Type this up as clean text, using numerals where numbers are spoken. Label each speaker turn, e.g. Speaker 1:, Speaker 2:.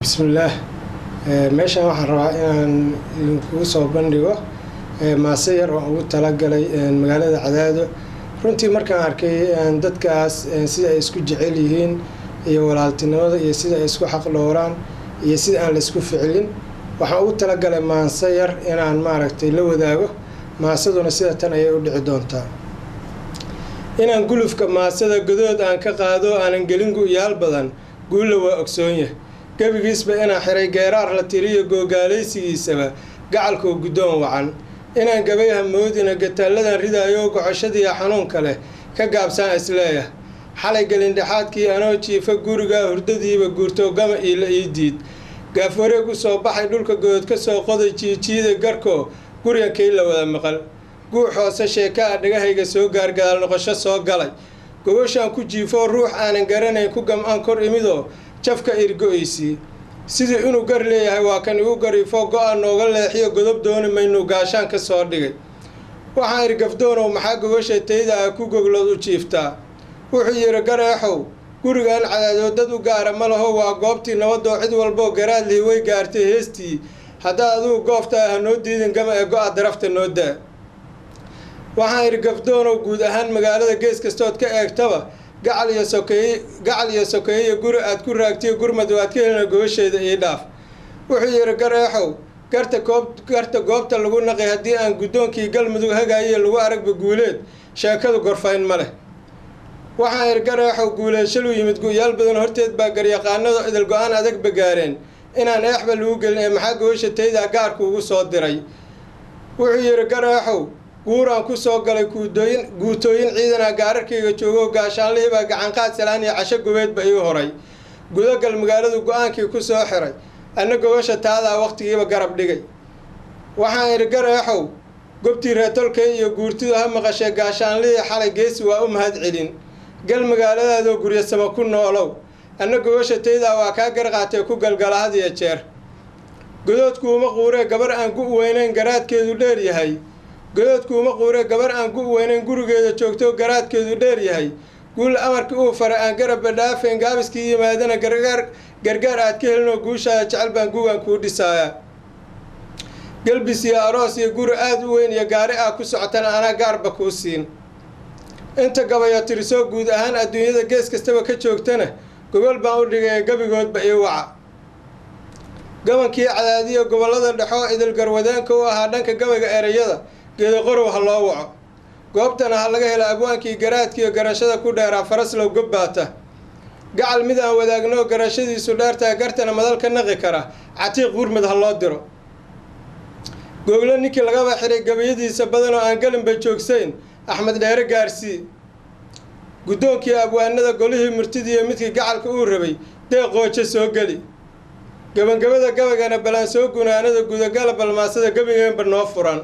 Speaker 1: Bismillaah. Meeshaan waxaan rabaa inaan idinkugu soo bandhigo maase yar oo ugu talagalay magaalada Cadaado. Runtii markaan arkay dadkaas sida ay isku jecel yihiin iyo walaaltinimada iyo sida ay isku xaq dhowraan iyo sida aan la isku ficilin, waxaan ugu talagalay maanse yar inaan maaragtay la wadaago. Maasaduna sida tan ayay u dhici doontaa: inaan gulufka maasada godood aan ka qaado, aanan gelin gu'yaal badan, guulla waa ogsoonyah. Gebigiisba inaan xiray geeraar la tiriyo googaalaysigiisaba, gacalkoo guddoon wacan. Inaan gabayha moodina gataalladan ridaayo, gocoshadiiya xanuunka leh ka gaabsaan isleeyah. Xalay gelindhexaadkii anoo jiifa gurigaa, hurdadiiba guurto, gama iila ii diid. Gaafwareeg u soo baxay dhulka, godod ka soo qoday, jiijiiday garkoo guryankay la wada maqal. Guux hoose sheeka a dhagahayga soo gaar, gadaal noqosho soo galay. Gogoshaan ku jiifoo ruux aanan garanayn ku gam-aan kor imidoo jafka irgo-aysii, sidii inuu gar leeyahay waa kan igu gariifo. Go-a nooga leexiyo, godob dooni maynuu gaashaan ka soo dhigay. Waxaan idhi: "Gafdoonow, maxaa gogosha tayda ah ku goglood u jiiftaa?" Wuxuu yidhi: "Gareexow, gurigan Cadaadoo dad u gaara ma laho, waa goobtii nabadoo cid walboo garaadlihi way gaartay heestii. Haddaad adigu gooftaa ha noo diidin gama ee go-a darafta noo daa." Waxaan idhi: "Gafdoonow, guud ahaan magaalada gees kastood ka eegtaba gacal iyo sokeeye, gacal iyo sokeeye, guri aad ku raagtiyo gurmad waad ka helina, gogosheeda ii dhaaf." Wuxuu yidhi: "Gareexow, garta goob garta goobta lagu naqay haddii aan guddoonkii Galmudug hagaayiyo lagu aragba Guuleed, sheekadu gorfayn ma leh." Waxaan idhi: "Gareexow, Guuleed shaluu yimid, gu'yaal badan horteed baa garyaqaanada idil go-aan adagba gaareen inaan eexba lagu gelin, ee maxaa gogosha taydaa gaarku ugu soo diray?" Wuxuu yidhi: "Gareexow, guuraan ku soo galay, kuudooyin guutooyin ciidanaa gaararkayga joogo, gaashaanlihii baa gacanqaad salaan iyo casho gubeedba ii horay. Gudagal magaaladu go-aankii ku soo xiray, anna gogosha taadaa wakhtigiiba garab dhigay." Waxaan idhi: "Gareexow, gobtii reetolkay iyo guurtidu ha maqashee, gaashaanlihii xalay geesi waa u mahad celin. Gal magaaladaadoo guryasamo ku noolow, anna gogosha taydaa waa kaa garqaatee ku galgala had iyo jeer. Godoodkuuma quuree gabar aan gu weynayn garaadkeedu dheer yahay, godoodkuuma quuree gabar aan gu weynayn gurigeeda joogto garaadkeedu dheer yahay, guul amarkii uu faray aan garabba dhaafayn, gaabiskii yimaadana gargaar gargaar aad ka helinoo guushaada jecel baan gugan kuu dhisaaya. Gelbis iyo aroos iyo guri aad u weyn iyo gaari ah ku socotana anaa gaarba kuu siin. Inta gabayo tirisoo guud ahaan adduunyada gees kastaba ka joogtana gogol baan u dhigaya, gebigoodba ii waca." Gabankii Cadaadiyo gobollada dhexoo idil garwadeenka u ahaa dhanka gabayga ereyada, Geedoqorow ha loo waco. Goobtana ha laga helo abwaankii garaadkiiyo garashada ku dheeraa, Faraslow gobbaata. Gacal mid aan wadaagno garashadiisu dheertahay, gartana madal ka naqi kara, Catiiq Gurmud ha loo diro. Googlo ninkii lagaba xiray gabayadiisa badanoo aan gelinba joogsayn, Axmed Dheere gaarsii. Guddoonkii abwaanada, golihii murtidiiyo midkii gacalka uu rabay, Deeqoojo soo geli. Gabangabada gabaygana balaan soo gunaanada, gudagala balmaasada gebigeenba noo furan.